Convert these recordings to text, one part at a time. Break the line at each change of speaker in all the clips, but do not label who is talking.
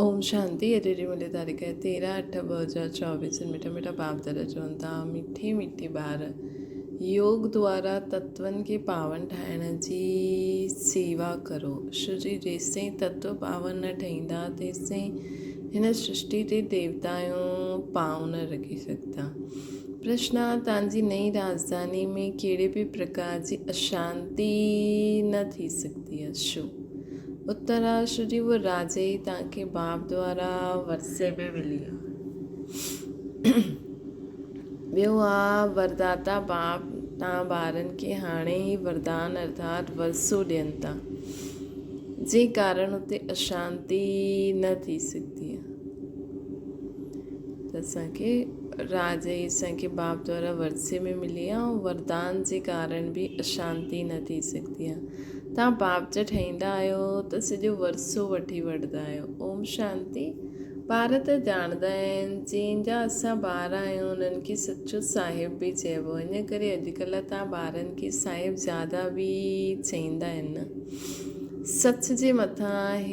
اوم شانتي اڄ جي ملي تاريخ آهي 13 8 2024 مٺا مٺا باپ دادا چون ٿا مٺي مٺي ٻار يوگ دوارا تتون کي پاون ٺاهڻ جي سيوا ڪرو شو جي جيستائين تتو پاون نه ٺهيندا تيستائين هن سرشٽي تي ديوتائون پائون نه رکي سگهندا پرشن تان جي نئين راجڌاني ۾ ڪهڙي به پرڪار جي اشانتي نه ٿي سگهندي آهي شو اتراشٽر جي اها راجائي توهان کي باپ دوارا ورثي ۾ ملي آهي. ٻيو آ ورداتا باپ توهان ٻارن کي هاڻي ئي وردان ارٿات ورثو ڏين ٿا، جنهن ڪارڻ اتي اشانتي نه ٿي سگهندي آهي. ته اسان کي راجائي اسان کي باپ دوارا ورثي ۾ ملي آهي ۽ وردان جي ڪارڻ به اشانتي نه ٿي سگهندي آهي. توهان باپ جا ٺهيندا آهيو ته سڄو ورثو وٺي وٺندا آهيو. اوم شانتي. ٻار ته ڄاڻندا آهن، جنهن جا اسان ٻار آهيون انهن کي سچو صاحب به چئبو. ان ڪري اڄڪلهه توهان ٻارن کي صاحب زاده به چئيندا آهن نه. سچ جي مٿان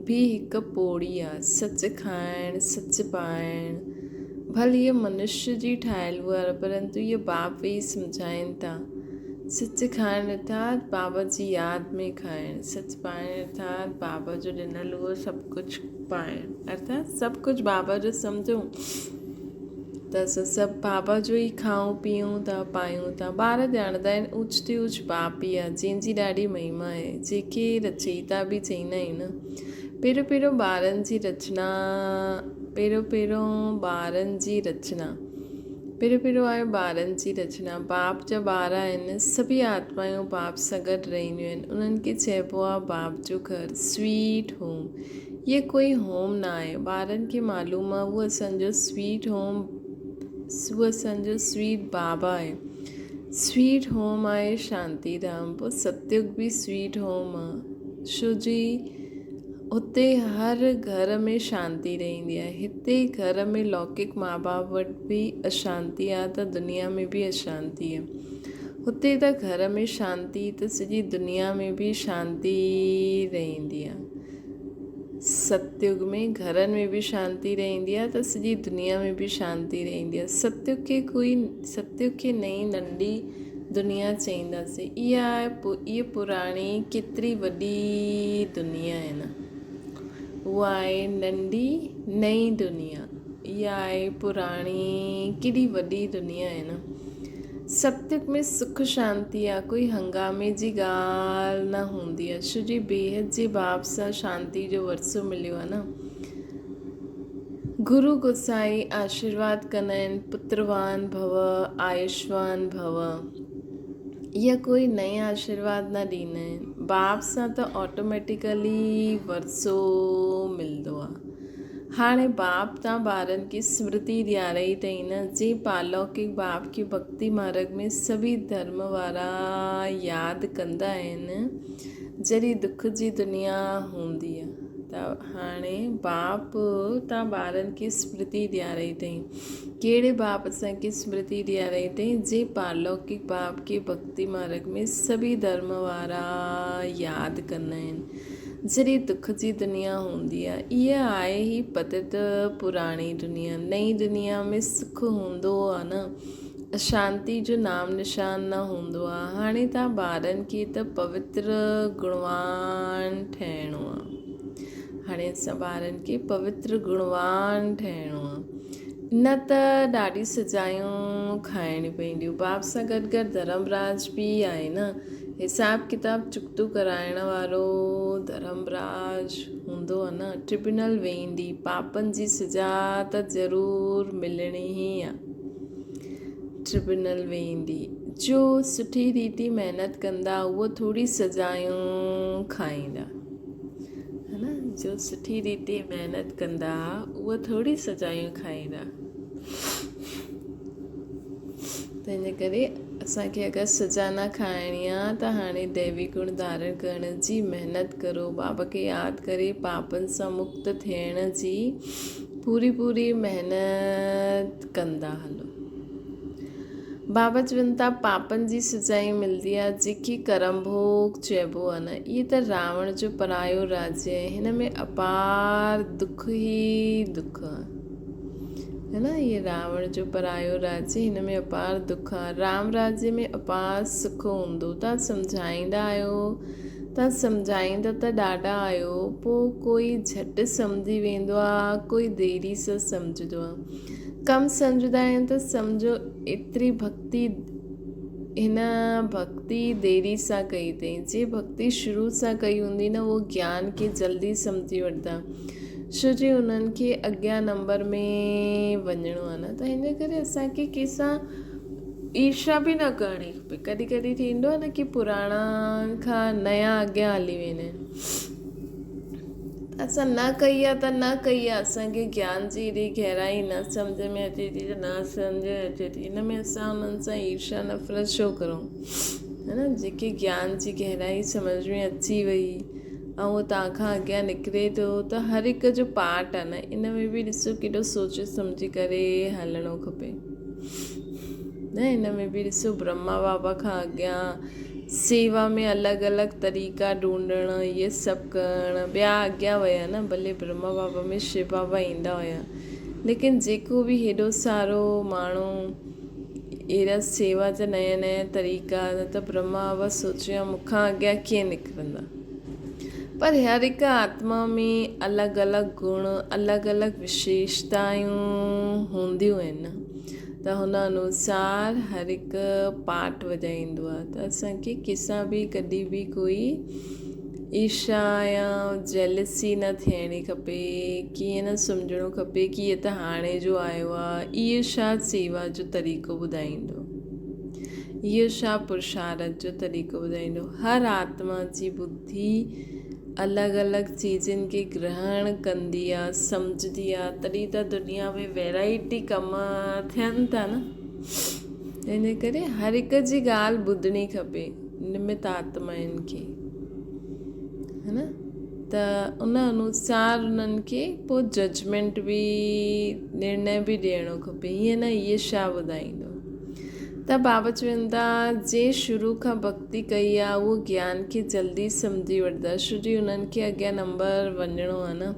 به هڪ پوڙي آ. سچ کائڻ، سچ پائڻ. ڀل هيء منشيه جي ٺاهيل هئي پرنتو هيء باپ ويهي سمجهائين ٿا. سچ کائڻ ارٿات بابا جي ياد ۾ کائڻ، سچ پائڻ ارٿات بابا جو ڏنل اهو سڀ ڪجهه پائڻ ارٿات سڀ ڪجهه بابا جو سمجهون ته اسان سڀ بابا جو ئي کائون پيئون ٿا پايون ٿا. ٻار ڄاڻندا آهن اوچ تي اوچ باپ ئي آهي جنهن جي ڏاڍي مهما آهي جيڪي رچئيتا به چئيندا آهيون نه پهريون پهريون ٻارن جي رچنا پهريون پهريون ٻارن جي رچنا پهريون پهريون آهي ٻارن جي رچنا. باپ جا ٻار آهن، سڀئي آتمائون باپ سان گڏ رهنديون آهن. انهن کي چئبو آهي باپ جو گهر، سويٽ هوم. هيء ڪوئي هوم نه آهي. ٻارن کي معلوم آهي هو اسان جو سويٽ هوم، هو اسان جو سويٽ بابا آهي. سويٽ هوم آهي شانتي ڌام. پوء ستيگ به سويٽ هوم آهي. ڇو جي اتي هر گهر ۾ شانتي رهندي آهي. هتي گهر ۾ لوڪڪ ماء باپ وٽ به اشانتي آهي ته دنيا ۾ به اشانتي آهي. هتي ته گهر ۾ شانتي ته سڄي دنيا ۾ به شانتي رهندي آهي. ستيگ ۾ گهرن ۾ به شانتي رهندي آهي ته سڄي دنيا ۾ به شانتي رهندي آهي. ستيگ کي ڪوئي ستيگ کي نئين ننڍي دنيا چئينداسين. اها اها پراڻي ڪيتري وڏي دنيا آهي نه. اها آهي ننڍي نئين دنيا. اها آهي پراڻي ڪيڏي وڏي دنيا آهي نه. ستيگ ۾ سک شانتي آهي ڪوئي هنگامي جي ڳالهه نه هوندي آهي. ڇو جي بيحد جي باب سان شانتي جو ورثو مليو آهي نه. گرو گوسائي آشيرواد ڪندا آهن پتروان ڀو آيوشوان ڀو اها ڪوئي نئين آشيرواد نه ڏيندا آهن باپ سان ته آٽوميٽيڪلي ورثو ملندو آهي هاڻي باپ تان ٻارن کي سمرتي ڏياري اٿئي نه جي پالوڪڪ باپ کي ڀڳتي مارگ ۾ سڀئي ڌرم وارا ياد ڪندا آهن جڏهن دک جي دنيا هوندي آ ته هاڻي باپ تان ٻارن کي سمرتي ڏياري اٿئي. ڪهڙي باپ اسان کي سمرتي ڏياري اٿئي؟ جنهن پارلوڪڪ باپ کي ڀڳتي مارگ ۾ سڀئي ڌرم وارا ياد ڪندا آهن. جڏهن دک جي دنيا هوندي آ. اها آهي هي پتت پراڻي دنيا. نئين دنيا ۾ سک هوندو آ نه. اشانتي جو نام نشان نه هوندو آ. هاڻي توهان ٻارن کي ته پوتر گڻوان ٺهڻو آ. هاڻي اسان ٻارن کي پوتر گڻوان ٺهڻو آ. نه ته ڏاڍي سزايون کائڻيون پونديون. باپ سان گڏ گڏ ڌرم راج به آهي نه. حساب ڪتاب چڪتو ڪرائڻ وارو ڌرم راج هوندو آ نه. ٽربيونل ويندي پاپن جي سزا ته ضرور ملڻي ئي آ. ٽربيونل ويندي. جو سٺي ريتي محنت ڪندا اهو ٿوري سزايون کائيندا. ها نه جو سٺي ريتي محنت ڪندا اهو ٿوري سزايون کائيندا. تنهن ڪري اسان کي اگر سزا نه کائڻي آ ته هاڻي ديوي گڻ ڌارڻ ڪرڻ جي محنت ڪرو. بابا کي ياد ڪري پاپن سان مڪت ٿيڻ جي پوري پوري محنت ڪندا هلو. بابا چون ٿا پاپن جي سزا ئي ملندي آهي جيڪي ڪرم ڀوڳ چئبو آهي نه اهي ته راوڻ جو پرايو راجيه آهي هن ۾ اپار دک ئي دک آهي هي نه اهي راوڻ جو پرايو راجيه هن ۾ اپار دک آهي رام راجيه ۾ اپار سک هوندو تان سمجهائيندا آهيو تان سمجهائيندا ته ڏاڍا آهيو پوء ڪوئي جهٽ سمجهي ويندو آهي ڪوئي ديري سان سمجهندو آهي ڪم سمجهندا آهن ته سمجهو ايتري ڀڳتي هن ڀڳتي ديري سان ڪئي اٿئي جي ڀڳتي شروع سان ڪئي هوندي نه اهو گيان کي جلدي سمجهي وٺندا ڇو جي انهن کي اڳيان نمبر ۾ وڃڻو آهي نه ته هن ڪري اسانکي ڪنهن سان ايرشا به نه ڪرڻي کپي ڪڏهن ڪڏهن ٿيندو آهي نه ڪي پراڻا کان نيا اڳيان هلي ويندا آهن اسان نه ڪئي آ ته نه ڪئي آ اسان کي گيان جي ايڏي گهرائي نه سمجهه ۾ اچي ٿي ته نه سمجهه ۾ اچي ٿي ان ۾ اسان انهن سان ايرشا نفرت ڇو ڪرون ها نه جيڪي گيان جي گهرائي سمجهه ۾ اچي وئي ۽ اهو توهان کان اڳيان نڪري ٿو ته هر هڪ جو پارٽ آ نه ان ۾ به ڏسو ڪيڏو سوچي سمجهي ڪري هلڻو کپي نه ان ۾ به ڏسو برهما بابا کان اڳيان سيوا ۾ الڳ الڳ طريقا ڍونڍڻ اهي سڀ ڪرڻ ٻيا اڳيان ويا نه ڀلي برهما بابا ۾ شو بابا ايندا هيا ليڪن جيڪو به هيڏو سارو ماڻهو اهڙا سيوا جا نيا نيا طريقا نه ته برهما بابا سوچيو ها مون کان اڳيان ڪيئن نڪرندا پر هر هڪ آتما ۾ الڳ الڳ گڻ الڳ الڳ وشيشتائون هونديون آهن ته هن انوسار هر هڪ پارٽ وڄائيندو آهي ته اسان کي ڪنهن سان به ڪڏهن به ڪوئي ايرشا يا جيلسي نه ٿيڻي کپي ڪيئن نه سمجهڻو کپي ڪي هي ته هاڻي جو آيو آهي اهو ڇا سيوا جو طريقو ٻڌائيندو اهو ڇا پرشارت جو طريقو ٻڌائيندو هر آتما جي ٻڌي الڳ الڳ چيزن کي گرهڻ ڪندي آ سمجهندي آ تڏهن ته دنيا ۾ ويرائٽي ڪم ٿين ٿا نه ان ڪري هر هڪ جي ڳالهه ٻڌڻي کپي نمت آتمائن کي ها نه ته ان انوسار انهن کي پوء ججمينٽ به نرڻي به ڏيڻو کپي هيئن نه هيء ڇا ٻڌائيندو ته بابا چون ٿا، جنهن شروع کان ڀڳتي ڪئي آ، اهو گيان کي جلدي سمجهي وٺندا، ڇو جي انهن کي اڳيان نمبر وڃڻو آ نه.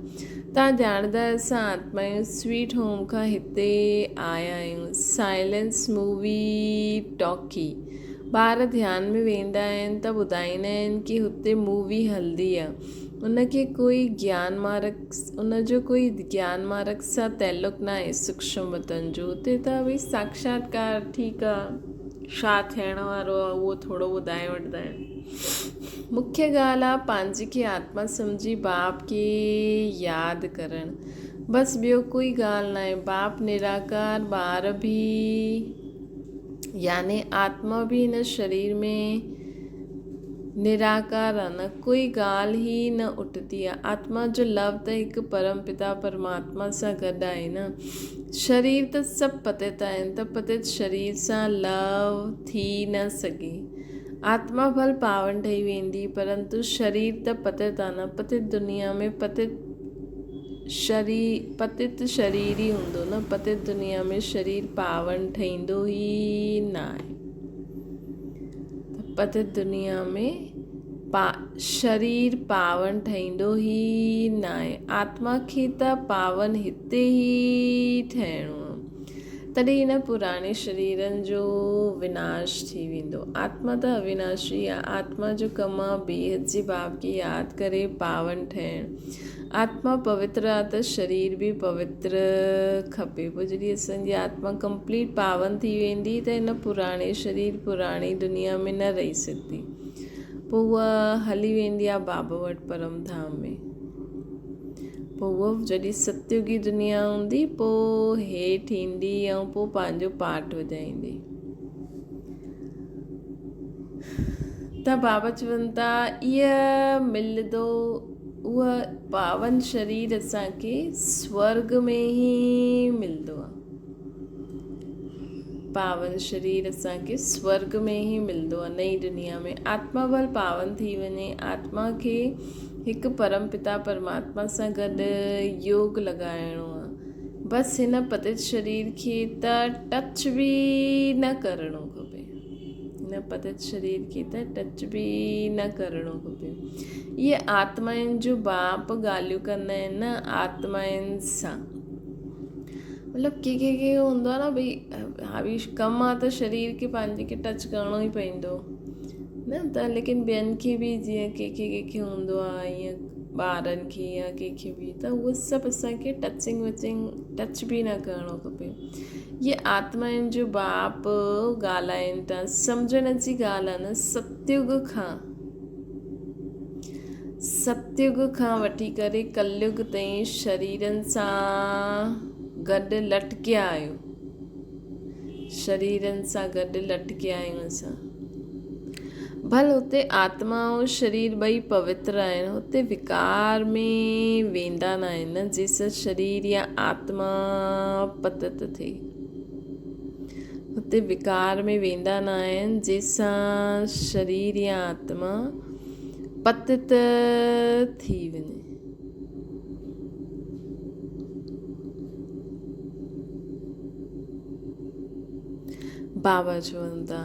توهان ڄاڻندا آهيو اسان آتمائون سويٽ هوم کان هتي آيا آهيون. Silence movie ٽاڪي. ٻار ڌيان ۾ ويندا آهن ته ٻڌائيندا آهن ڪي هتي مووي هلندي آ. ان کي ڪوئي گيان مارگ ان جو ڪوئي گيان مارگ سان تعلق ناهي سوڪشم وطن جو اتي ته ڀئي ساڪشاتڪار ٺيڪ آ ڇا ٿيڻ وارو آ اهو ٿورو ٻڌائي وٺندا آهن مکيه ڳالهه آ پنهنجي کي آتما سمجهي باپ کي ياد ڪرڻ بس ٻيو ڪوئي ڳالهه ناهي باپ نراڪار ٻار به يعني آتما به هن شرير ۾ نراڪار آ نه ڪوئي ڳالهه ئي نه اٺندي آ. آتما جو لو ته هڪ پرم پتا پرماتما سان گڏ آهي نه. شرير ته سڀ پتت آهن ته پتت شرير سان لو ٿي نه سگهي. آتما ڀل پاون ٺهي ويندي پرنتو شرير ته پتت آ نه پتت دنيا ۾ پتت شرير پتت شرير ئي هوندو نه پتت دنيا ۾ شرير پاون ٺهيندو ئي ناهي. ته پتت دنيا ۾ پا شرير پاون ٺهيندو ئي ناهي. آتما کي ته پاون هتي ئي ٺهڻو آهي. تڏهن هن پراڻي شريرن جو وناش ٿي ويندو. آتما ته اويناشي آهي. آتما جو ڪم آهي بيحد جي باب کي ياد ڪري پاون ٺهڻ. آتما پوتر آ ته شرير به پوتر کپي. پوء جڏهن اسان جي آتما ڪمپليٽ پاون ٿي ويندي ته هن پراڻي شرير پراڻي دنيا ۾ نه رهي سگهندي. پوء اها هلي ويندي آ بابا وٽ پرم ڌام ۾. پوء اها جڏهن ستيوگي دنيا هوندي پوء هيٺ ايندي ۽ پوء پنهنجو پاٺ وڄائيندي. ته بابا چون ٿا ايء ملندو اهو پاون شرير اسان کي سورڳ ۾ ئي ملندو آهي. پاون شرير اسان کي سورڳ ۾ ئي ملندو آهي نئين دنيا ۾ آتما ڀل پاون ٿي وڃي آتما کي هڪ پرم پتا پرماتما سان گڏ يوگ لڳائڻو آهي. بس هن پتيت شرير کي ته ٽچ به نه ڪرڻو کپي. هن پتيت شرير کي ته ٽچ به نه ڪرڻو کپي. اهي آتمائن جو باپ ڳالهيون ڪندا آهن نه آتمائن سان. مطلب ڪي ڪي کي هوندو آهي نه ڀئي هاوي ڪم آهي ته شرير کي پنهنجي کي ٽچ ڪرڻو ئي پوندو نه ته ليڪن ٻين کي به جيئن ڪي کي ڪي کي هوندو آهي ائين ٻارن کي يا ڪنهن کي به ته اهو سڀ اسان کي ٽچنگ وچنگ ٽچ به نه ڪرڻو کپي. اهي آتمائن جو باپ ڳالهائين ٿا سمجهڻ جي ڳالهه آهي نه ستيگ کان ستيگ کان وٺي ڪري ڪليگ تائين شريرن سان گڏ لٽڪيا آهيو شريرن سان گڏ لٽڪيا آهيون اسان. ڀل هتي آتما ۽ شرير ٻئي پوتر آهن، هتي وڪار ۾ ويندا نه آهن نه جيسين شرير يا آتما پتت ٿئي. هتي وڪار ۾ ويندا نه آهن جيسان شرير يا آتما پتت ٿي وڃي. بابا چون ٿا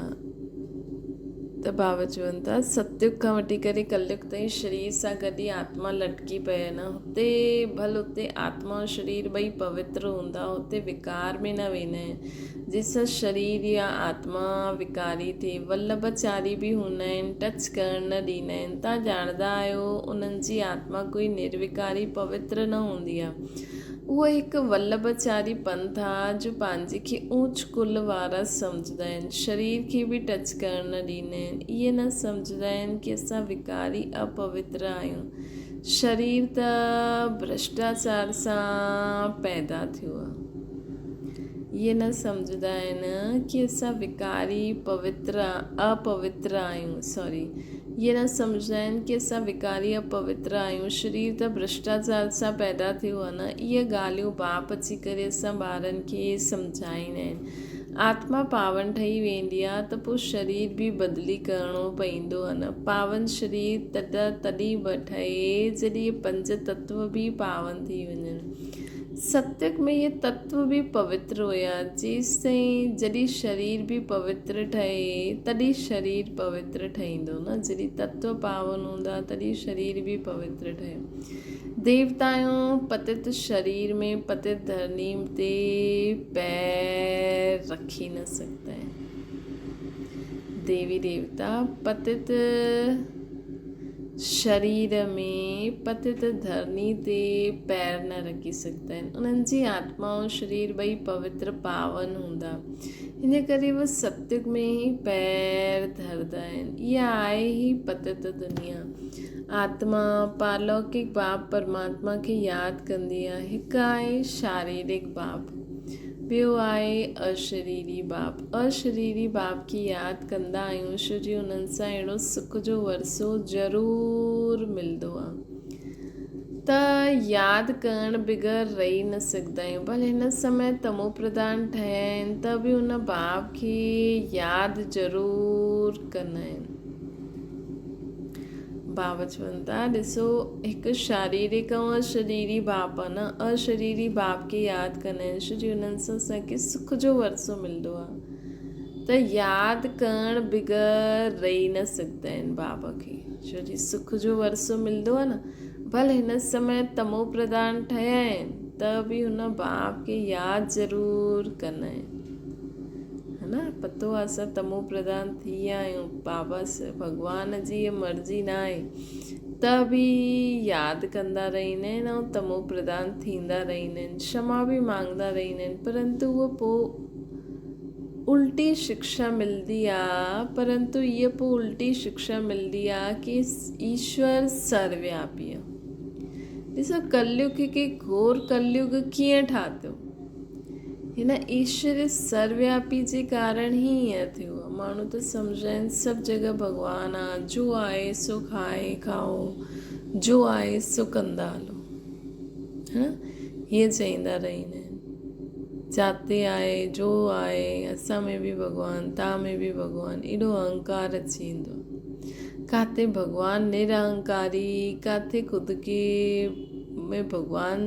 ته بابا چون ٿا ستيگ کان وٺي ڪري ڪليگ تائين شرير سان گڏ ئي آتما لٽڪي پئي نه هتي ڀل اتي آتما ۽ شرير ٻئي پوتر هوندا هتي وڪار ۾ نه ويندا آهن جنهن سان شرير يا آتما وڪاري ٿئي ولڀچاري به هوندا آهن ٽچ ڪرڻ نه ڏيندا آهن تان ڄاڻندا آهيو انهن جي آتما ڪوئي نروڪاري پوتر نه هوندي آهي اهو هڪ ولڀچاري پنٿ آ جو پنهنجي کي اونچ ڪل وارا سمجهندا آهن. شرير کي به ٽچ ڪرڻ نه ڏيندا آهن. اهي نه سمجهندا آهن ڪي اسان وڪاري اپوتر آهيون. شرير ته ڀرشٽاچار سان پيدا ٿيو آ. اهي نه سمجهندا آهن ڪي اسان وڪاري پوتر اپوتر آهيون سوري اهي نه سمجهندا آهن ڪي اسان وڪاري اپوتر آهيون شرير ته ڀرشٽاچار سان پيدا ٿيو آهي نه اهي ڳالهيون باپ اچي ڪري اسان ٻارن کي سمجهائيندا آهن آتما پاون ٺهي ويندي آهي ته پوء شرير به بدلي ڪرڻو پوندو آهي نه پاون شرير تڏهن به ٺهي جڏهن اهي پنج تتو به پاون ٿي وڃن. ستيگ ۾ اهي تتو به پوتر هيا، جيستائين جڏهن شرير به پوتر ٺهي، تڏهن شرير پوتر ٺهيندو نه، جڏهن تتو پاون هوندا، تڏهن شرير به پوتر ٺهي. ديوتائون پتت شرير ۾ پتت ڌرڻي تي پير رکي نه سگهندا آهن. ديوي ديوتا پتت شرير ۾ پتت ڌرڻي تي پير نه رکي سگهندا آهن. انهن جي آتما ۽ شرير ٻئي پوتر پاون هوندا. ان ڪري اهي ستيگ ۾ ئي پير ڌردا آهن. اها آهي ئي پتت دنيا. آتما پارلوڪڪ باپ پرماتما کي ياد ڪندي آهي. هڪ آهي شاريرڪ باپ. ٻيو آهي اشريري باپ. اشريري باپ کي ياد ڪندا آهيون ڇو جي انهن سان اهڙو سک جو ورثو ضرور ملندو آهي ته ياد ڪرڻ بغير رهي نه سگهندا آهيون ڀل هن سمي تمو پرڌان ٺهيا آهن ته به ان باپ کي ياد ضرور ڪندا آهن. بابا چون ٿا ڏسو هڪ شاريرڪ ۽ اشريري باپ آهي نه اشريري باپ کي ياد ڪندا آهن ڇو جي انهن سان اسان کي سک جو ورثو ملندو آهي ته ياد ڪرڻ بغير رهي نه سگهندا آهن بابا کي ڇو جي سک جو ورثو ملندو آهي نه ڀل هن سمي تمو پرڌان ٺهيا آهن ته به هن باپ کي ياد ضرور ڪندا آهن ها نه پتو آ اسان تمو پرڌان ٿي ويا آهيون بابا ڀڳوان جي اها مرضي نه آهي ته به ياد ڪندا رهندا آهن ۽ تمو پرڌان ٿيندا رهندا آهن ڪشما به مانگندا رهندا آهن پرنتو اهو پوء الٽي شڪشا ملندي آ پرنتو اها پوء الٽي شڪشا ملندي آ ڪي ايشور سروياپي آ ڏسو ڪليگ کي گهور ڪليگ ڪيئن ٺاتو هن ايشور سروياپي جي ڪارڻ ئي ائين ٿيو آهي. ماڻهو ته سمجهندا آهن سڀ جڳهه ڀڳوان آ، جو آهي سو کائي کائو، جو آهي سو ڪندا هلو. ها نه هيئن چئيندا رهندا آهن. جاتي آهي جو آهي اسان ۾ به ڀڳوان تان ۾ به ڀڳوان ايڏو اهنڪار اچي ويندو آهي. ڪاٿي ڀڳوان نرهنڪاري ڪاٿي خود کي ۾ ڀڳوان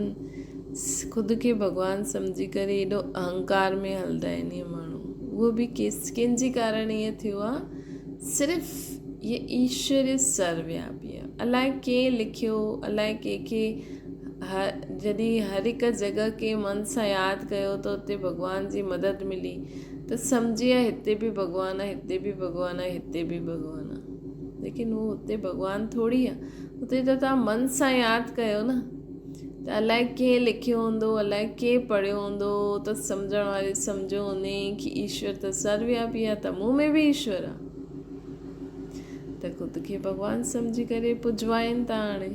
خود کي ڀڳوان سمجهي ڪري ايڏو اهنڪار ۾ هلندا آهن اهي ماڻهو. اهو به ڪيس ڪنهن جي ڪارڻ ائين ٿيو آهي؟ صرف هي ايشور سروياپي آهي. الائي ڪنهن لکيو، الائي ڪنهن کي جڏهن هر هڪ جڳهه ڪنهن من سان ياد ڪيو ته اتي ڀڳوان جي مدد ملي ته سمجهي ويا هتي به ڀڳوان آهي، هتي به ڀڳوان آهي، هتي به ڀڳوان آهي. ليڪن هو اتي ڀڳوان ٿوري آهي. اتي ته توهان من سان ياد ڪيو نه. ته الائي ڪنهن لکيو هوندو، الائي ڪنهن پڙهيو هوندو ته سمجهڻ واري سمجهيو هوندي ڪي ايشور ته سروياپي آهي ته مون ۾ به ايشور آهي. ته خود کي ڀڳوان سمجهي ڪري پوڄوائين ٿا هاڻي.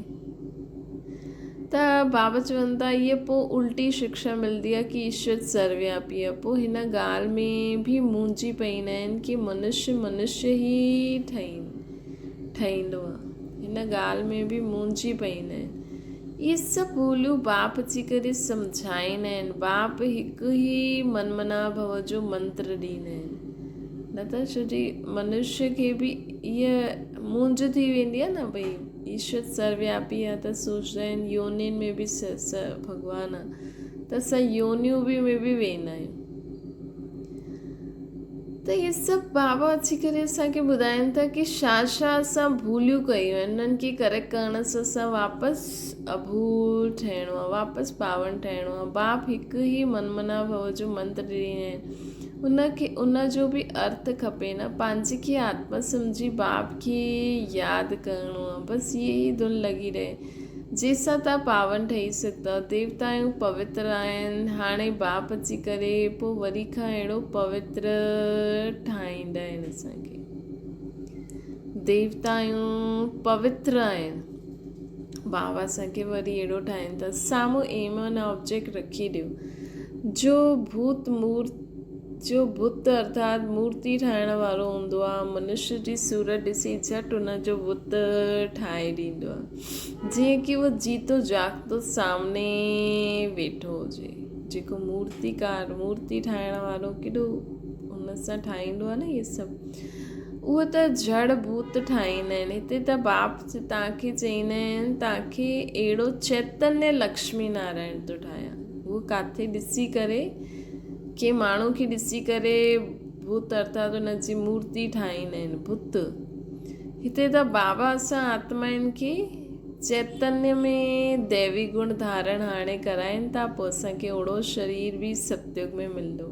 ته بابا چون ٿا هيء پوء الٽي شڪشا ملندي آهي ڪي ايشور سروياپي آهي. پوء هن ڳالهه ۾ به مونجهي پئيندا آهن ڪي منشي منشي ئي ٺهيندو آهي. هن ڳالهه ۾ به مونجهي پئيندا آهن. اهي سڀ ٻوليون باپ اچي ڪري سمجهائيندا آهن. باپ هڪ ئي من منا ڀو جو منتر ڏيندا آهن. نه ته ڇو جي منشي کي به اها مونجهه ٿي ويندي آهي نه ڀئي ايشور سروياپي آهي ته سوچدا آهن يونين ۾ به ڀڳوان آهي ته اسان يونيون به ۾ به ويندا آهيون. ته اهي سڀ بابا اچي ڪري اسان کي ٻڌائين ٿا ڪي ڇا ڇا اسان ڀوليون ڪيون آهن انهن کي ڪريڪٽ ڪرڻ سان اسان واپس اڀول ٺهڻو آهي واپس پاون ٺهڻو آهي. باپ هڪ ئي من منا ڀو جو منتر ڏني آهن ان کي ان جو به ارٿ کپي نه پنهنجي کي آتما سمجهي باپ کي ياد ڪرڻو آهي بس هيء ئي ڌن لڳي رهي جنهن سان توهان پاون ٺهي سگهندؤ. ديوتائون پوتر آهن. هاڻي باپ اچي ڪري پوء وري کان اهڙو پوتر ٺاهيندا آهن اسان کي. ديوتائون پوتر آهن. بابا اسان کي وري اهڙو ٺاهين ٿا. سامهون ايم اين آبجيڪٽ رکي ڏيو. جو ڀوت مورت جو بت ارٿات مورتي ٺاهڻ وارو هوندو آهي، منشي جي صورت ڏسي جهٽ ان جو بت ٺاهي ڏيندو آهي، جيئن ڪي اهو جيتو جاڳتو سامني ويٺو هجي. جيڪو مورتيڪار، مورتي ٺاهڻ وارو ڪيڏو هن سان ٺاهيندو آهي نه اهي سڀ، اهو ته جڙ ڀوت ٺاهيندا آهن. هتي ته باپ توهان کي چئيندا آهن، توهان کي اهڙو چيتنيه لڪشمي نارائڻ ٿو ٺاهيان. اهو ڪاٿي ڏسي ڪري ڪنهن ماڻهو کي ڏسي ڪري ڀوت ارٿات ان جي مورتي ٺاهيندا آهن، بت. هتي ته بابا اسان آتمائن کي چيتنيه ۾ ديوي گڻ ڌارڻ هاڻي ڪرائين ٿا، پوء اسان کي اوڙو شرير به ستيگ ۾ ملندو.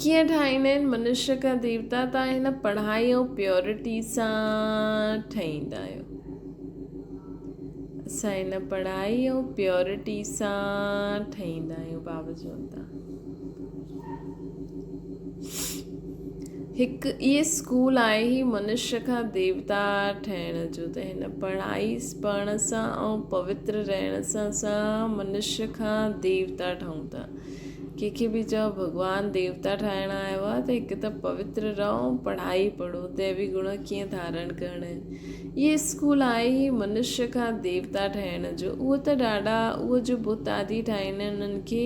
ڪيئن ٺاهيندا آهن منشيه کان ديوتا؟ تان هن پڙهائي ۽ پيورٽي سان ٺهيندا آهيو. اسان هن پڙهائي ۽ پيورٽي سان ٺهيندا آهيون. بابا چون ٿا هڪ اهي اسڪول آهي هي منشيه کان ديوتا ٺهڻ جو ته هن پڙهائي پڙهڻ سان ۽ پوتر رهڻ سان اسان منشيه کان ديوتا ٺهون ٿا. ڪنهن کي به چئو ڀڳوان ديوتا ٺاهڻ آيو آهي ته هڪ ته پوتر رهو ۽ پڙهائي پڙهو، ديوي گڻ ڪيئن ڌارڻ ڪرڻا آهن. اهي اسڪول آهي ئي منشيه کان ديوتا ٺاهڻ جو. اهو ته ڏاڍا اهو جو بت آدي ٺاهيندا آهن انهن کي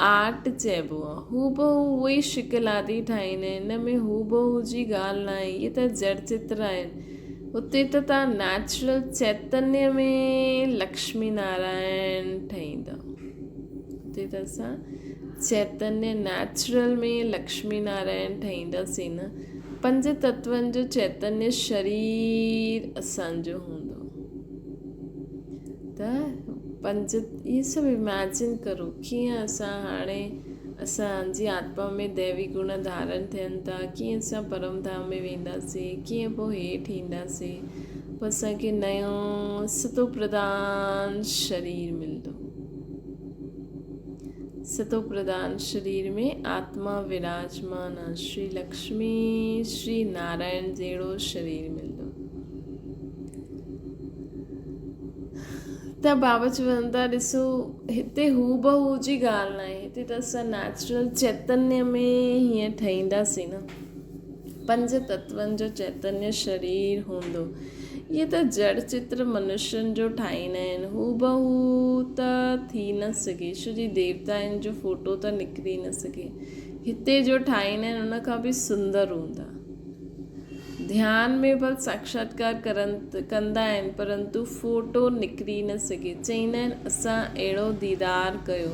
آرٽ چئبو آهي. هوبهو اهو ئي شڪل آدي ٺاهيندا آهن. ان ۾ هوبهو جي ڳالهه ناهي. اهي ته جڙ چتر آهن. اتي ته توهان نيچرل چيتنيه ۾ لڪشمي نارائڻ ٺهيندا. اتي ته اسان چيتنيه نيچرل ۾ لڪشمي نارائڻ ٺهينداسين نه. پنج تتون جو چيتنيه شرير اسان جو هوندو. ته پنج اهي سڀ اميجن ڪرو ڪيئن اسان هاڻي اسان جي آتما ۾ ديوي گڻ ڌارڻ ٿين ٿا، ڪيئن اسان پرم ڌام ۾ وينداسين، ڪيئن پوء هيٺ اينداسين، پوء اسان کي نيو ستو پرڌان شرير ملندو. ستو پرڌان شرير ۾ آتما وراجمان آ، شري لڪشمي شري نارائڻ جهڙو شرير ملندو. ته بابا چون ٿا ڏسو هتي هوبهو جي ڳالهه ناهي، هتي ته اسان نيچرل چيتنيه ۾ هيئن ٺهينداسين نه. پنج تتون جو چيتنيه شرير هوندو. اهي ته جڙ چتر منشين جو ٺاهيندا آهن، هوبهو ته ٿي نه سگهي، ڇو جي ديوتائن جو فوٽو ته نڪري نه سگهي. هتي جو ٺاهيندا آهن ان کان به سندر هوندا. ڌيان ۾ ڀل ساڪشاتڪار ڪرن ڪندا آهن پرنتو فوٽو نڪري نه سگهي. چئيندا آهن اسان اهڙو ديدار ڪيو.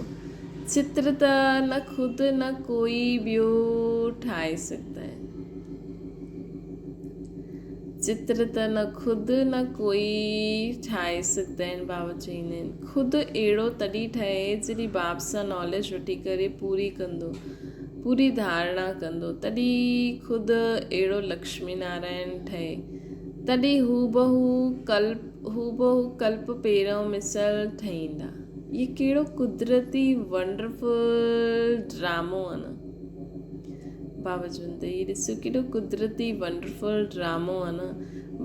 چتر ته نه خود نه ڪوئي ٻيو ٺاهي سگهندا آهن. چتر ته نه خود نه ڪوئي ٺاهي سگهندا آهن بابا چئيندا آهن خود اهڙو تڏهن ٺهي جڏهن باب سان ناليج وٺي ڪري پوري ڪندو پوري ڌارڻا ڪندو تڏهن خود اهڙو لڪشمي نارائڻ ٺهي تڏهن هوبهو ڪلپ هوبهو ڪلپ پهريون مثل ٺهيندا هي ڪهڙو قدرتي ونڊرفل ڊرامو آهي نه بابا چون ته هي ڏسو ڪيڏو قدرتي ونڊرفل ڊرامو آهي نه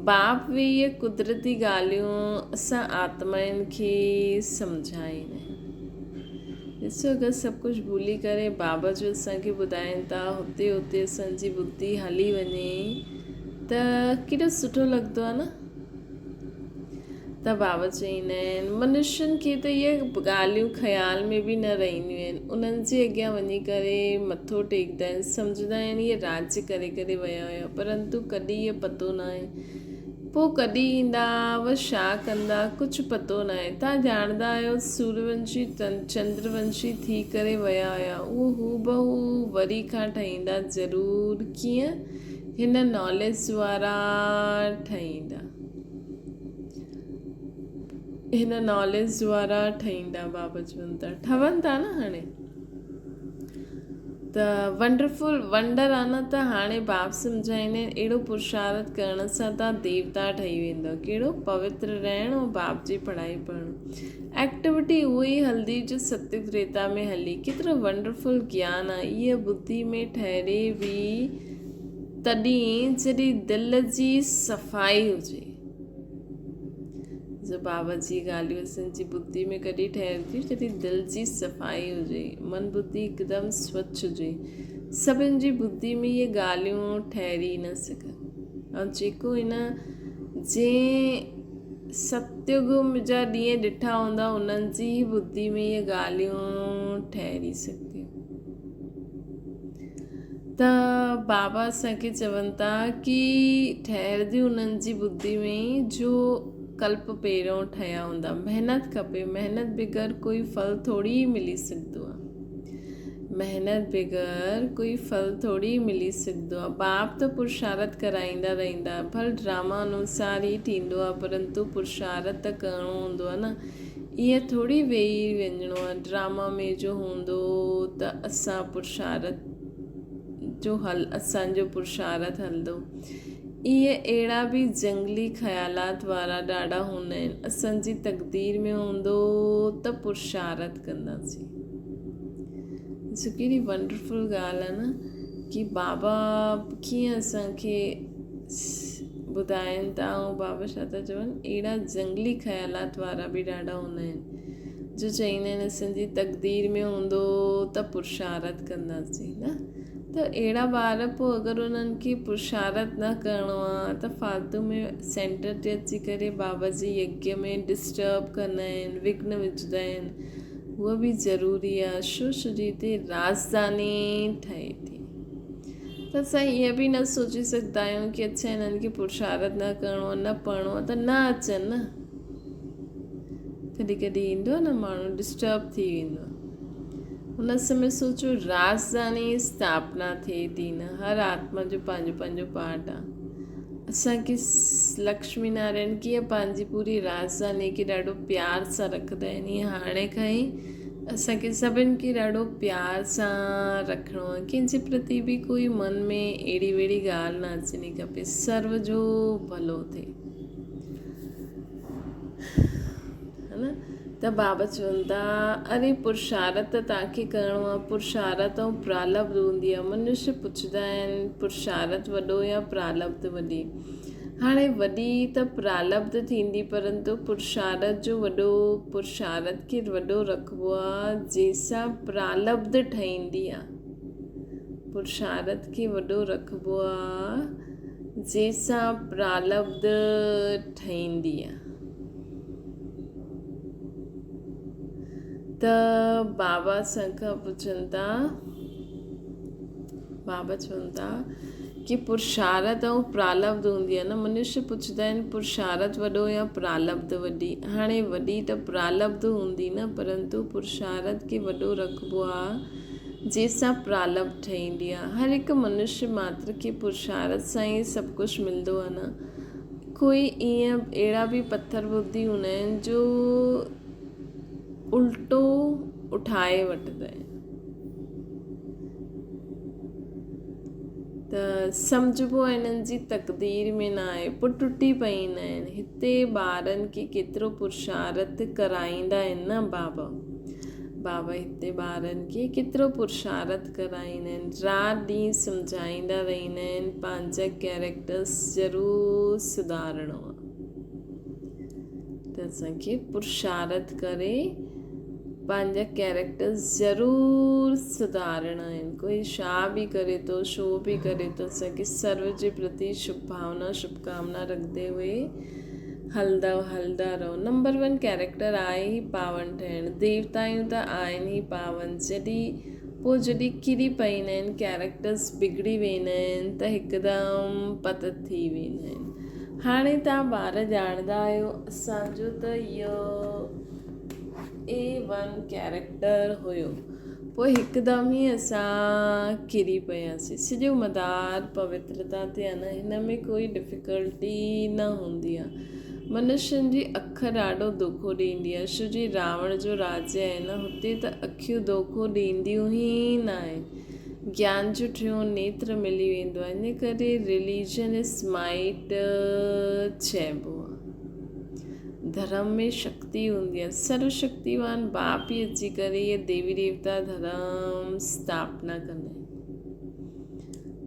باپ به اهي قدرتي ڳالهيون اسان آتمائن کي سمجهائين آهن ڏسو اگر سڀ ڪجهه ڀلي ڪري بابا جو اسان کي ٻڌائين ٿا هتي هتي اسان جي ٻڌي هلي وڃي ته ڪيڏو سٺو لڳندو آهي نه ته بابا چئيندا آهن، منشين کي ته اهي ڳالهيون خيال ۾ به نه رهنديون آهن، انهن جي اڳيان وڃي ڪري مٿو ٽيڪدا آهن، سمجهندا آهن اهي راڄ ڪري ڪري ويا هيا، پرنتو ڪڏهن اهي پتو ناهي، پوء ڪڏهن ايندا و ڇا ڪندا، ڪجهه پتو ناهي. توهان ڄاڻندا آهيو سوريونشي چندر ونشي ٿي ڪري ويا هيا، اهو هوبهو وري کان ٺهيندا ضرور، ڪيئن؟ هن ناليج وارا ٺهيندا. هن ناليج وارا ٺهيندا بابا چون ٿا ٺهن ٿا نه هاڻي ته ونڊرفل ونڊر آ نه ته هاڻي باپ سمجهائيندا آهن اهڙو پرشارت ڪرڻ سان تان ديوتا ٺهي ويندو ڪهڙو پوتر رهڻ ۽ باپ جي پڙهائي پڙهڻ ايڪٽيوٽي اهو ئي هلندي جو ستيگ تريتا ۾ هلي ڪيترو ونڊرفل گيان آ اها ٻڌي ۾ ٺهري به تڏهن جڏهن دل جي صفائي هجي. جو بابا جي ڳالهيون اسان جي ٻڌي ۾ ڪڏهن ٺهرن ٿيون جڏهن دل جي صفائي هجي من ٻڌي هڪدم سوڇ هجي سڀن جي ٻڌي ۾ اهي ڳالهيون ٺهري نه سگهن ۽ جيڪو هن جنهن ستيگ جا ڏينهن ڏٺا هوندا انهن جي ئي ٻڌي ۾ اهي ڳالهيون ٺهري سگهنديون. ته بابا اسان کي چون ٿا ڪي ٺهرجي انهن جي ٻڌي ۾ جو ڪلپ پهريون ٺهيا هوندا محنت کپي محنت بغير ڪوئي ڦل ٿوري ئي ملي سگهندو آهي محنت بغير ڪوئي ڦل ٿوري ئي ملي سگهندو آهي باپ ته پرشارت ڪرائيندا رهندا ڀل ڊراما انوسار ئي ٿيندو آهي پرنتو پرشارت ته ڪرڻو هوندو آهي نه ائين ٿوري ويهي وڃڻو آ ڊراما ۾ جو هوندو ته اسان پرشارت جو هل اسان جو پرشارت هلندو. اهي اهڙا به جنگلي خيالات وارا ڏاڍا هوندا آهن. اسان جي تقدير ۾ هوندو ته پرشارت ڪنداسين. ڏسو ڪيڏي ونڊرفل ڳالهه آ نه ڪي بابا ڪيئن اسان کي ٻڌائين ٿا ۽ بابا ڇا ٿا چون اهڙا جنگلي خيالات وارا به ڏاڍا هوندا آهن جو چئيندا آهن اسان جي تقدير ۾ هوندو ته پرشارت ڪنداسين نه ته اهڙا ٻار پوء اگر انهن کي پرشارت نه ڪرڻو آهي ته فالتو ۾ سينٽر تي اچي ڪري بابا جي يگيه ۾ ڊسٽرب ڪندا آهن وگهن وجهندا آهن اهو به ضروري آهي شو شرير تي راجڌاني ٺهي ٿي ته اسان ائين به نه سوچي سگهندا آهيون ڪي اڇا هنن کي پرشارت نه ڪرڻو آهي نه پڙهڻو آهي ته نه اچن نه ڪڏهن ڪڏهن ايندو آهي نه ماڻهو ڊسٽرب ٿي ويندو آهي هن سمي سوچو راجڌاني اسٿاپنا ٿئي ٿي نه هر آتما جو پنهنجو پنهنجو پارٽ آهي اسانکي لڪشمي نارائڻ ڪيئن پنهنجي پوري راجڌاني کي ڏاڍو پيار سان رکندا آهن ائين هاڻي کان ئي اسان کي سڀن کي ڏاڍو پيار سان رکڻو آهي ڪنهن جي پرتي به ڪوئي من ۾ اهڙي وهڙي ڳالهه نه اچڻي کپي سرو جو ڀلو ٿئي نه ته بابا چون ٿا اري پرشارت ته توهان کي ڪرڻو آهي پرشارت ۽ پرالبڌ هوندي آهي منشي پڇندا آهن پرشارت وڏو يا پرالبڌ وڏي هاڻي وڏي ته پرالبڌ ٿيندي پرنتو پرشارت جو وڏو پرشارت کي وڏو رکبو آ جنهن سان پرالبڌ ٺهيندي آ پرشارت کي وڏو رکبو آ جنهن سان پرالبڌ ٺهيندي آ ته بابا اسان کان پڇن ٿا بابا چون ٿا. ڪي پرشارت ۽ پرالبڌ هوندي آهي نه منشي پڇندا آهن پرشارت وڏو يا پرالبڌ وڏي هاڻي وڏي ته پرالبڌ هوندي نه پرنتو پرشارت کي وڏو رکبو آهي جنهن سان پرالبڌ ٺهيندي آهي هر هڪ منشي ماتر کي پرشارت سان ئي سڀ ڪجهه ملندو آهي نه ڪوئي ائين اهڙا به پٿر ٻڌي هوندا آهن جو الٽو اٺائي وٺندا آهن ته سمجهبو آهي هنن جي تقدير ۾ نه آهي پوء ٽٽي پئيندا آهن. هتي ٻارن کي ڪيترو پرشارٿ ڪرائيندا آهن نه بابا. بابا هتي ٻارن کي ڪيترو پرشارٿ ڪرائيندا آهن. رات ڏينهن سمجهائيندا رهندا آهن پنهنجا ڪيريڪٽرس ضرور سڌارڻو آهي. ته اسان کي پرشارٿ ڪري پنهنجا ڪيريڪٽر ضرور سڌارڻا آهن ڪوئي ڇا به ڪري ٿو ڇو به ڪري ٿو اسان کي سرو جي پرتي شڀ ڀاونا شڀ ڪامنا رکندي هئي هلندا هلندا رهو نمبر ون ڪيريڪٽر آهي ئي پاون ٺهڻ ديوتائون ته آهن ئي پاون جڏهن پوء جڏهن ڪري پئيندا آهن ڪيريڪٽرس بگڙي ويندا آهن ته هڪدم پتت ٿي ويندا آهن هاڻي توهان ٻار ڄاڻندا آهيو اسان جو ته اهو اي ون ڪيريڪٽر هيو پوء هڪدم ئي اسان ڪري پياسين سڄو مدار پوترتا تي آهي نه هن ۾ ڪوئي ڊفيڪلٽي نه هوندي آهي منشين جي اک ڏاڍو دوکو ڏيندي آهي ڇو جي راوڻ جو راجيه آهي نه هتي ته اکيون دوکو ڏينديون ئي نه آهن گيان جو ٽيون نيتر ملي ويندو آهي ان ڪري رليجن از مائيٽ چئبو آهي ڌرم ۾ شڪتي هوندي آهي سرو شڪتيوان باپ ئي اچي ڪري اهي ديوي ديوتا ڌرم اسٿاپنا ڪندا آهن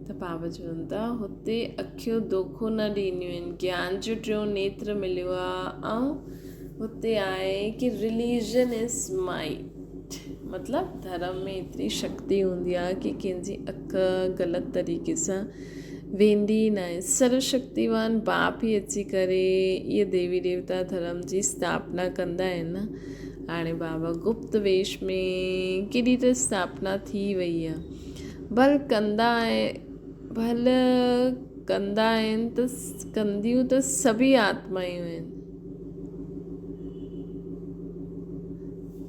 ته بابا چون ٿا هتي اکيون دوکو نه ڏينديون آهن گيان جو ٽيون نيتر مليو آهي ۽ هتي آهي ڪي رليجن از مائيٽ مطلب ڌرم ۾ ايتري شڪتي هوندي آهي ڪي ڪنهن جي اک غلط طريقي سان ويندي ئي ناهي. سرو شڪتيوان باپ ئي اچي ڪري اهي ديوي ديوتا ڌرم جي اسٿاپنا ڪندا آهن نه. هاڻي بابا گپت ويش ۾ ڪيڏي ته اسٿاپنا ٿي وئي آهي. ڀل ڪندا ڀل ڪندا آهن ته ڪنديون ته سڀئي آتمائون آهن.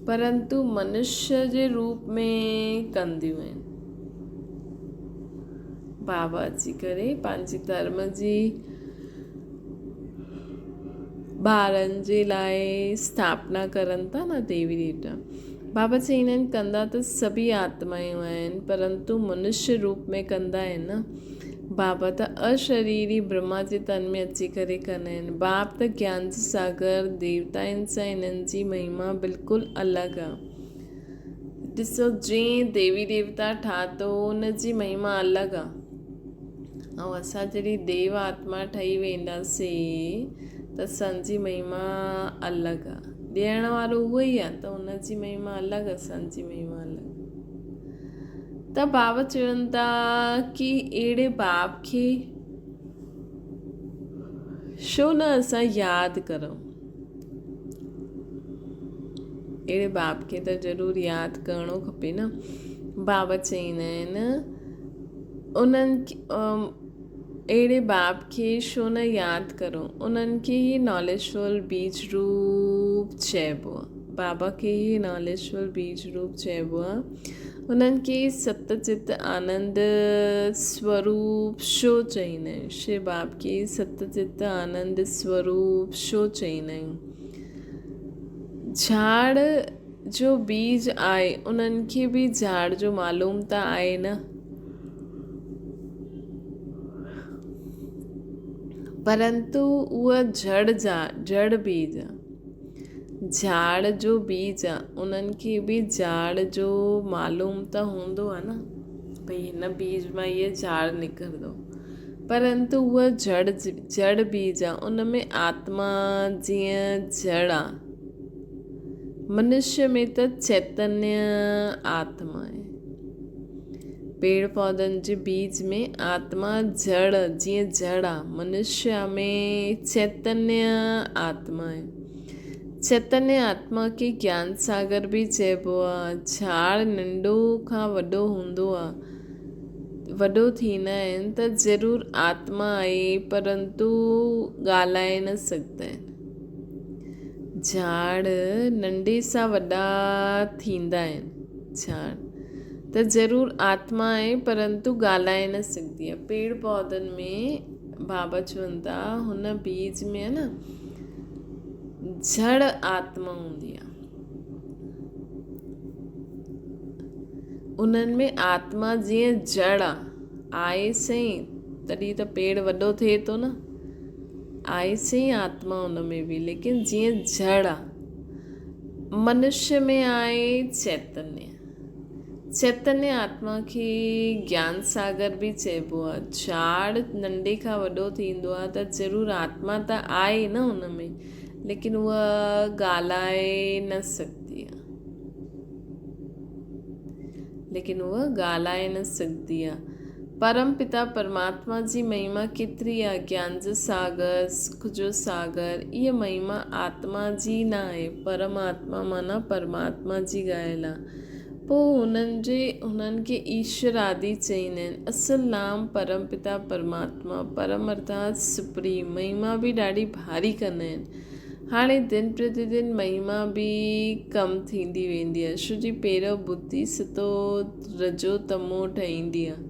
پرنتو منشيه جي روپ ۾ ڪنديون آهن. بابا اچي ڪري پنهنجي ڌرم جي ٻارن جي لاء اسٿاپنا ڪرن ٿا نه ديوي ديوتا. بابا چئيندا آهن ڪندا ته سڀئي آتمائون آهن پرنتو منشيه روپ ۾ ڪندا آهن نه. بابا ته اشريري برهما جي تن ۾ اچي ڪري ڪندا آهن. باپ ته گيان جي ساگر ديوتائن سان هنن جي مهما بلڪل الڳ آ. ڏسو جنهن ديوي ديوتا ٺاتو ان جي مهما الڳ آ ۽ اسان جڏهن ديو آتما ٺهي وينداسين ته اسان جي مهما الڳ آ. ڏيڻ وارو اهو ئي آ ته ان جي مهما الڳ اسان جي مهما الڳ. ته بابا چون ٿا ڪي اهڙي باپ کي ڇو نه اسان ياد ڪرون. اهڙي باپ کي ته ضرور ياد ڪرڻو کپي نه. بابا چئيندا آهن انهن اهڙي باپ کي ڇو نه ياد ڪرون. انهن کي ئي ناليجفل بيج روپ چئبو آهي. بابا کي ئي ناليجفل بيج روپ چئبو آهي. انهن کي ئي ست چت آنند سوروپ ڇو چئيندا آهيون. شو باپ کي ئي ست چت آنند سوروپ ڇو چئيندا آهيون. جھاڙ جو بيج آهي انهن کي به جھاڙ جو معلوم ته آهي نه. پرنتو اها جھڙ جا جھڙ بيج آ. جھاڙ جو بيج آ. انهن کي به جھاڙ جو معلوم ته هوندو آ نه. ڀئي هن بيج مان هيء جھاڙ نڪرندو. پرنتو اها جھڙ جڙ بيج آ. ان ۾ آتما جيئن جڙ آ. منشيه ۾ ته چيتنيه آتما آهي. پيڙ پوڌن جي بيج ۾ آتما جڙ جيئن جڙ آ. منشيه ۾ چيتنيه آتما آهي. چيتنيه آتما کي گيان ساگر به چئبو آ. جھاڙ ننڍو کان وڏو هوندو آ. وڏو ٿيندا آهن ته ضرور آتما آهي پرنتو ڳالهائي نه سگهندا آهن. جهاڙ ننڍي سان وڏا ٿيندا آهن. جهاڙ ته ضرور آتما آهي پرنتو ڳالهائي نه سگهندي آهي. پيڙ پوڌن ۾ بابا چون ٿا هن بيج ۾ نه جڙ آتما هوندي آهي. انهن ۾ آتما جيئن جڙ آ، آهي سهي تڏهن ته پيڙ وڏو ٿئي ٿو نه. آهي سهي آتما ان ۾ به ليڪن جيئن جڙ آ. منشيه ۾ آهي چيتنيه. چيتنيه آتما کي گيان ساگر به چئبو آ. جهاڙ ننڍي کان وڏو ٿيندو آ ته ضرور آتما ته آهي نه ان ۾ ليڪن اها ڳالهائي نه سگهندي آ. ليڪن هوء ڳالهائي نه سگهندي آ. پرم پتا پرماتما جي مهما ڪيتري آ، گيان جو ساگر، سک جو ساگر، اها مهما آتما جي نه آهي، پرم آتما معنيٰ پرماتما جي ڳايل آ. پوء هنن جي هنن کي ايشور آدي چئيندا آهن. اصل نام پرم پتا پرماتما، پرم ارٿات سپريم، مهما به ڏاڍي ڀاري ڪندا آهن. هاڻي دن پرتي دن مهما به ڪم ٿيندي ويندي آهي ڇو جي پهريون ٻڌي ستو رجو تمو ٺهيندي آهي.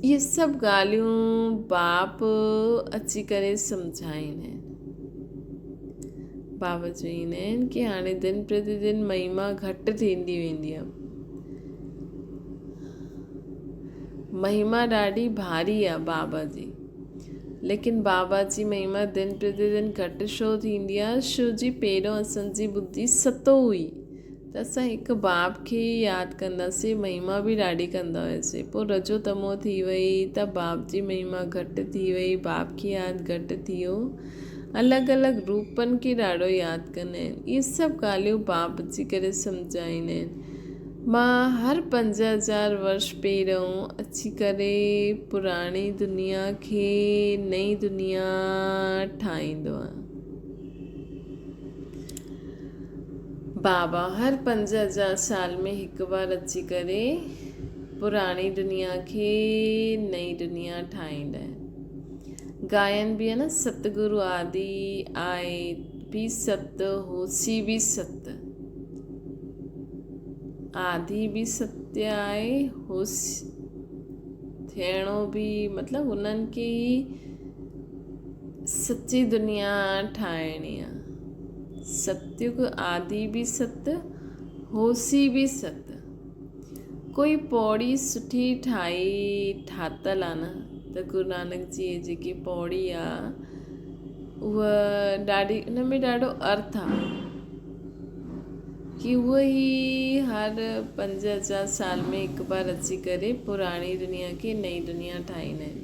اهي سڀ ڳالهيون باپ اچي ڪري سمجهائيندا آهن. بابا چئيندا آهن ڪي هاڻي دن پرتي دن مهما گهٽ ٿيندي ويندي آهي. مهما ڏاڍي ڀاري آهي بابا جي. ليڪن بابا جي مهما دن پرتي دن گهٽ ڇو ٿيندي آ؟ شو جي پهريون اسان جي ٻڌي ستو هئي ته اسان هڪ باب کي ئي ياد ڪنداسين مهما به ڏاڍي ڪندا هياسين پوء رجو تمو ٿي وئي ته باب جي مهما گهٽ ٿي وئي باب کي ياد گهٽ ٿي ويو الڳ الڳ روپن کي ڏاڍو ياد ڪندا آهن اهي سڀ ڳالهيون باب اچي ڪري سمجهائيندا آهن مان هر 5000 ورش پهريون اچي ڪري پراڻي دنيا کي نئين دنيا ٺاهيندو آهيان. بابا هر 5000 سال ۾ هڪ بار اچي ڪري پراڻي دنيا کي نئين دنيا ٺاهيندا آهن. گائن به آهي نه ستگرو آدي آهي به ست هوسي به ست. آڌي به ستيه آهي، هوس ٿيڻو به مطلب هنن کي ئي سچي دنيا ٺاهڻي آ. ستيگ آڌي به ست، هوسي به ست. ڪوئي پوڙي سٺي ٺاهي ٺاتل آ نه ته گرو نانڪ جي جيڪي پوڙي آ اها ڏاڍي ان ۾ ڏاڍو ارٿ آ. ڪي اهو ئي هر 5000 سال ۾ هڪ بار اچي ڪري پراڻي دنيا کي نئين دنيا ٺاهيندا آهن.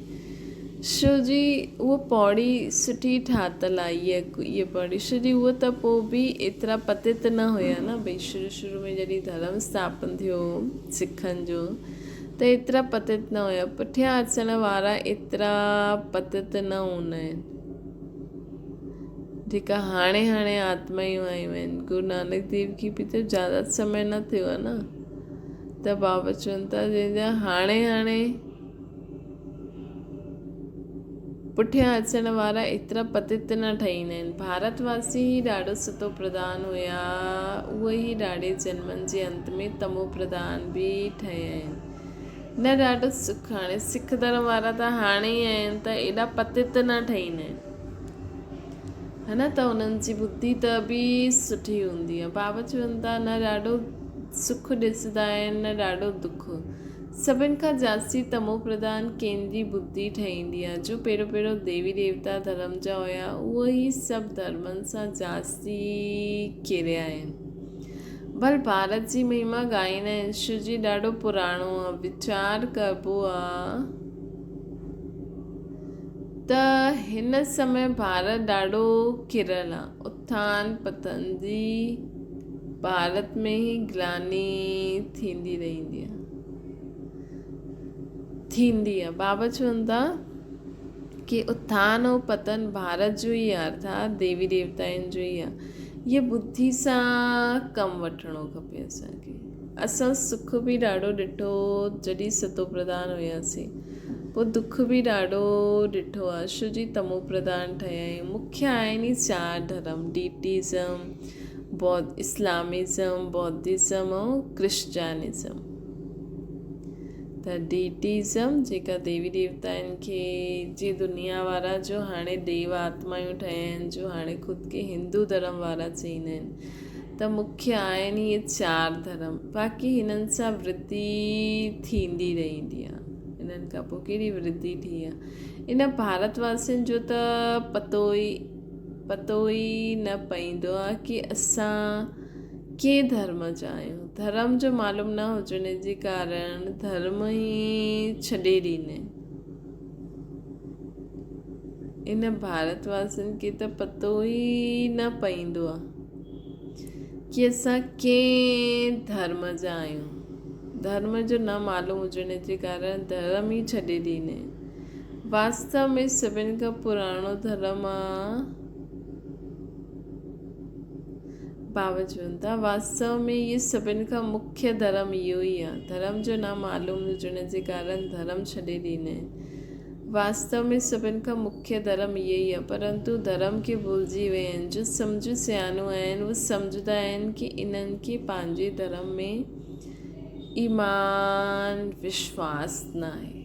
شو جي اهو پوڙي سٺي ٺاتل آهي اها اها پوڙي شو جي اهو ته پوء به ايترا پتت نه هيا نه ڀئي شروع شروع ۾ جڏهن ڌرم اسٿاپن ٿيو سکن جو ته ايترا پتت نه هيا پٺيان اچڻ وارا ايترا پتت نه هوندا آهن. جيڪا هاڻي هاڻي آتمائون آيون آهن گرو نانڪ ديو کي به ته زياده سمي نه ٿيو آهي نه ته بابا چون ٿا جنهن جا هاڻي هاڻي پٺيان اچڻ وارا ايترا پتت نه ٺهيندا آهن ڀارت واسي ئي ڏاڍو ستو پرڌان هيا اهي ئي ڏاڍي جنمن جي انت ۾ تمو پرڌان به ٺهيا آهن نه ڏاڍو سک هاڻي سک ڌرم وارا ته هاڻي ئي آيا آهن ته ايڏا پتت نه ٺهيندا آهن ها نه ته انهن جي ٻڌي ته به سٺي هوندي آهي بابا چون ٿا نه ڏاڍو سک ڏسندا آهن نه ڏاڍو دک سڀن کان جاستي تمو پرڌان ڪنهن جي ٻڌي ٺهيندي آهي جو پهريون پهريون ديوي ديوتا ڌرم جا هيا اهي ئي سڀ ڌرمن سان جاستي ڪريا آهن ڀل ڀارت جي مهما ڳائيندا آهن شو جي ڏاڍو پراڻو آهي ويچار ڪبو آهي ته هن سمي ڀارت ڏاڍو ڪريل آ. اٿان پتن جي ڀارت ۾ ئي گلاني ٿيندي رهندي آ. ٿيندي آ. بابا چون ٿا ڪي اٿان ۽ پتن ڀارت جو ئي آ ارٿات ديوي ديوتائن جو ئي آ. اهي ٻڌي سان ڪم وٺڻو کپي اسان کي. اسان سک به ڏاڍو ڏٺو جڏهن ستو پرڌان هياسين، پوء دک به ڏاڍو ڏٺو آ، ڇو جي تمو پرڌان ٺهيا آهيون. مکيه آهن ئي چار ڌرم، ڊيٽيزم، بوڌ، اسلامزم، بوڌزم ۽ ڪرسچينزم. ته ڊيٽيزم جيڪا ديوي ديوتائن کي جي دنيا وارا جو هاڻي ديو آتمايون ٺهيا آهن، جو هاڻي خود کي هندو ڌرم وارا چئيندا آهن. ته مکيه آهن اهي چار ڌرم، باقي هنن سان ورڌي ٿيندي رهندي آهي. انهن کان پوء ڪهڙي ورڌي ٿي آهي؟ ان ڀارت واسين جو ته پتو ئي پتو ئي نه پئيندو آهي ڪي اسان ڪنهن ڌرم جا آهيون. ڌرم جو معلوم نه هجڻ جي ڪارڻ ڌرم ئي ڇڏي ڏيندا آهن. ان ڀارت واسين کي ته پتو ئي نه پئيندو آ ڪي اسان ڪنهن ڌرم جا آهيون. ڌرم جو نه معلوم هجڻ جي ڪارڻ ڌرم ئي ڇڏي ڏيندا آهن. واستو ۾ سڀن کان پراڻو ڌرم آ بابا چون ٿا واستو ۾ اهي سڀن کان مکيه ڌرم اهو ئي آ. ڌرم جو نه معلوم هجڻ جي ڪارڻ ڌرم ڇڏي ڏيندا آهن. واستو ۾ سڀن کان مکيه ڌرم اهي ئي آهي، پرنتو ڌرم کي ڀلجي ويا آهن. جو سمجهه سياڻو آهن، اهي سمجهندا آهن ڪي انهن کي پنهنجي ڌرم ۾ ايمان، وشواس، ناهي.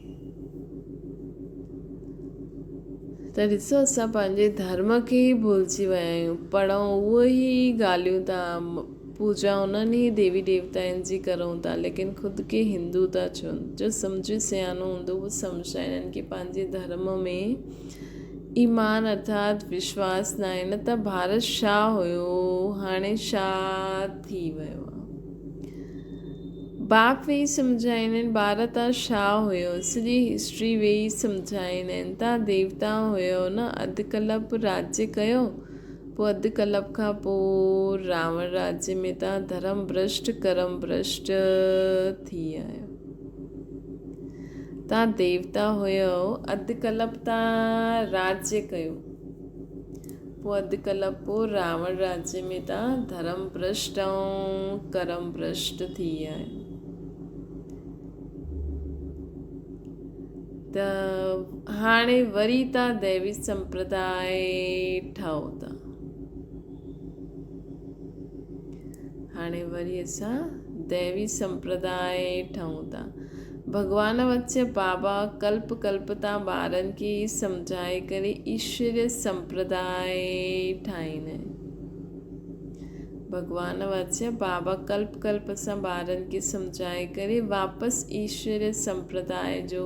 ته ڏسو اسان پنهنجي ڌرم کي ئي ڀلجي ويا آهيون. پڙهون اهي ئي ڳالهيون ٿا. پوڄا انهن ئي ديوي ديوتائن جي ڪرون ٿا ليڪن خود کي هندو ٿا چون. جو سمجهي سياڻو هوندو اهو سمجهندا هنن کي پنهنجي ڌرم ۾ ايمان ارٿات وشواس ناهي نه ته ڀارت ڇا هيو هاڻي ڇا ٿي ويو آ. باپ ويهي سمجهائين آهن ٻار تان ڇا هيو سڄي هسٽري ويهي سمجهائين آهن تان ديوتا هيو نه اڌ ڪلپ راڄ ڪيو پوء اڌ ڪلپ کان پوء راوڻ راجيه ۾ تان ڌرم ڀرشٽ ڪرم ڀرشٽ ٿي آيو. تان ديوتا هيؤ، اڌ ڪلپ تان راجيه ڪيو. پوء اڌ ڪلپ پوء راوڻ راجيه ۾ تان ڌرم ڀرشٽ ۽ ڪرم ڀرشٽ ٿي آيو. ته هاڻي وري تان ديوي سمپرداء ٺاهو ٿا. هاڻي وري اسان ديوي سمپرداء ٺاهون ٿا. ڀڳوان وچ بابا ڪلپ ڪلپ تان ٻارن کي سمجهائي ڪري ايشوريه سمپرداء ٺاهيندا آهن. ڀڳوان واچ بابا ڪلپ ڪلپ سان ٻارن کي سمجهائي ڪري واپس ايشوريه سمپرداء جو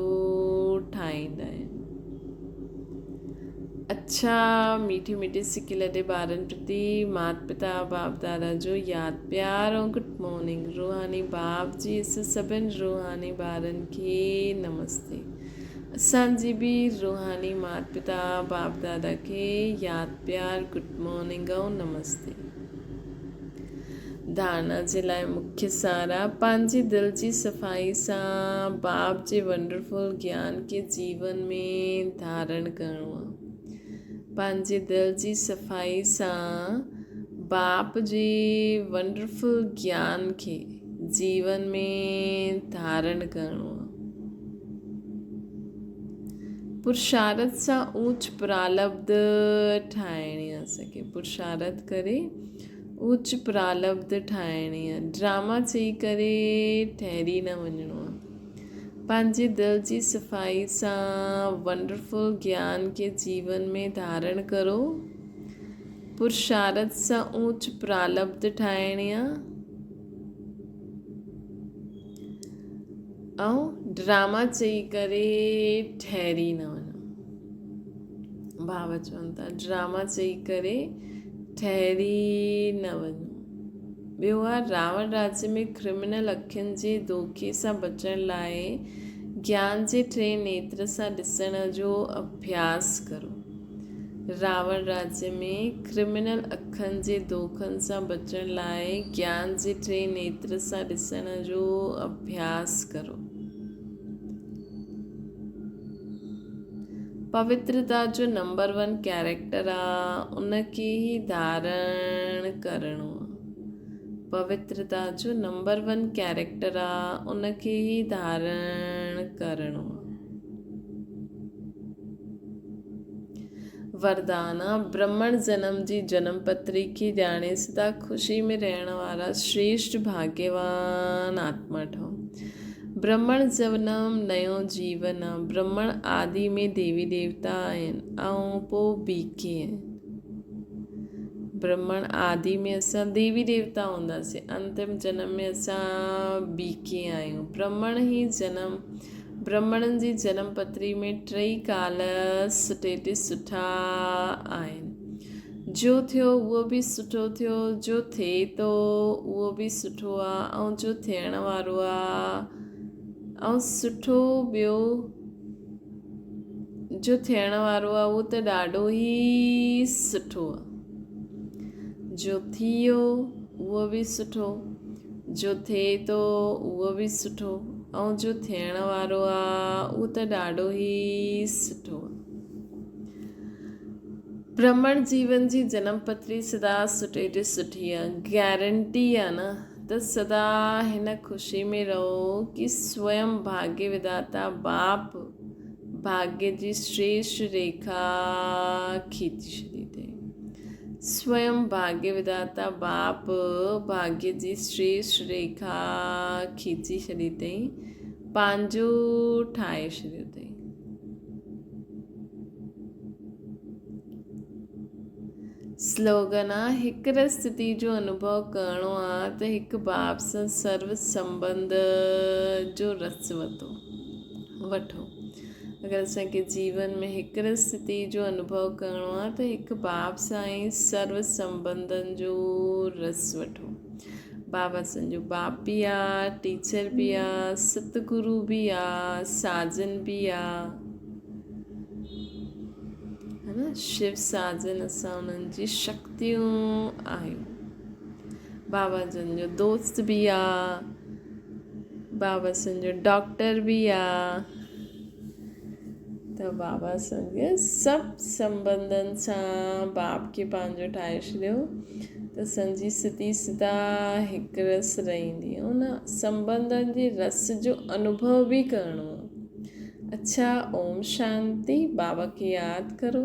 ٺاهيندا آهن. اڇا ميٺي ميٺي سڪي لڏي ٻارن پرتي مات پتا باپ دادا جو ياد پيار ۽ گڊ مارننگ روحاني باپ جي اس سڀن روحاني ٻارن کي نمستي. اسان جي به روحاني مات پتا باپ دادا کي ياد پيار گڊ مارننگ ۽ نمستي. ڌارڻا جي لاء مکيه سارا پنهنجي دل جي صفائي سان باپ جي ونڊرفل گيان کي جيون ۾ ڌارڻ ڪرڻو آ. پنهنجي دل جي صفائي سان باپ جي ونڊرفل گيان کي جيون ۾ ڌارڻ ڪرڻو آ. پرشارٿ سان اوچ پرالبڌ ٺاهڻي آ اسان کي پرشارٿ ڪري اوچ پرالبڌ ٺاهڻي آ ڊراما چئي ڪري ٺهري نه وڃڻو آ پنهنجي دل جي صفائي سان ونڊرفل گيان کي جيون ۾ ڌارڻ ڪرو پرشارٿ سان اوچ پرالبڌ ٺاهڻي آ. ۽ ڊراما چئي ڪري ٺهري نه وڃو. ڀاء چون ٿا ڊراما چئي ڪري ٺهري نه وڃو. ٻيو آ راوڻ راجيه ۾ ڪرمنل اکين جي دوکي سان بچڻ لاء گيان جي ٽئين نيتر سان ڏسڻ جو اڀياس ڪرو. راوڻ راجيه ۾ ڪرمنل اکن جي دوکن سان بچڻ لاء گيان جي ٽئين نيتر سان ڏسڻ جو اڀياس ڪرو. پوترتا جو نمبر ون ڪيريڪٽر آ ان کي ئي ڌارڻ ڪرڻو آ. پوترتا جو نمبر ون ڪيريڪٽر آ ان کي ئي ڌارڻ ڪرڻو آ. وردان آ، برهمڻ جنم جي جنم پتري کي ڄاڻي سدا خوشي ۾ رهڻ وارا شريشٺ ڀاڳيوان آتما ٺهو. برهمڻ جنم نيو جيون آ. برهمڻ آدي ۾ ديوي ديوتا آهن ۽ پوء بيڪي آهن. برهمڻ آدي ۾ اسان ديوي ديوتا هونداسين، انتم جنم ۾ اسان بيڪي آهيون. برهمڻ هي جنم، برهمڻن جي جنم پتري ۾ ٽئي ڪال سٽي تي سٺا آهن. جو ٿيو اهو به سٺو ٿيو، جو ٿئي ٿو اهو به سٺو آ ۽ جو ٿيڻ وارو آ ۽ سٺو ٻيو جو ٿيڻ وارو آ اهو ته ڏاڍو ئي سٺو آ. جو ٿي ويو اهو به سٺو، جو ٿئي ٿو اهو به سٺو ۽ جو ٿيڻ وارو آ اهو ته ڏاڍو ئي سٺو آ. برهمڻ جيون جي جنم پتري سدا سٺي تي سٺي آ. گيرنٽي آ نه ته سدا هن خوشي ۾ رهو ڪي سويم ڀاڳيه وڌاتا باپ ڀاڳيه جي شريشٺ ريکا کيچي ڇڏي اٿئي. سويم ڀاڳيه وڌاتا باپ ڀاڳيه جي شريشٺ ريکا کيچي ڇڏي اٿئي، پنهنجو ٺاهي ڇڏيو اٿئي. سلوگن آ، هڪ رستي جو انوڀو ڪرڻو آ ته هڪ باپ سان سرو سنٻنڌ جو رس وتو. وٺو. اگر اسان کي جيون ۾ هڪ رستي جو انوڀو ڪرڻو آ ته هڪ باب سان ئي سرو سنٻنڌن جو رس وٺو. باب اسان جو باپ به آ، ٽيچر به آ، ست گرو به آ، ساجن به آ. ها نه شو ساجن اسان انهن جي شڪتيون آهيون. بابا جن جو دوست به آ. بابا اسان جو ڊاڪٽر به آ ته بابا اسان کي سڀ سنبنڌن سان باپ کي پنهنجو ٺاهي ڇڏيو ته اسان جي سڌي سڌا هڪ رس رهندي ان سنبنڌن جي رس جو انوڀو به ڪرڻو اڇا اوم شانتي بابا کي ياد ڪرو.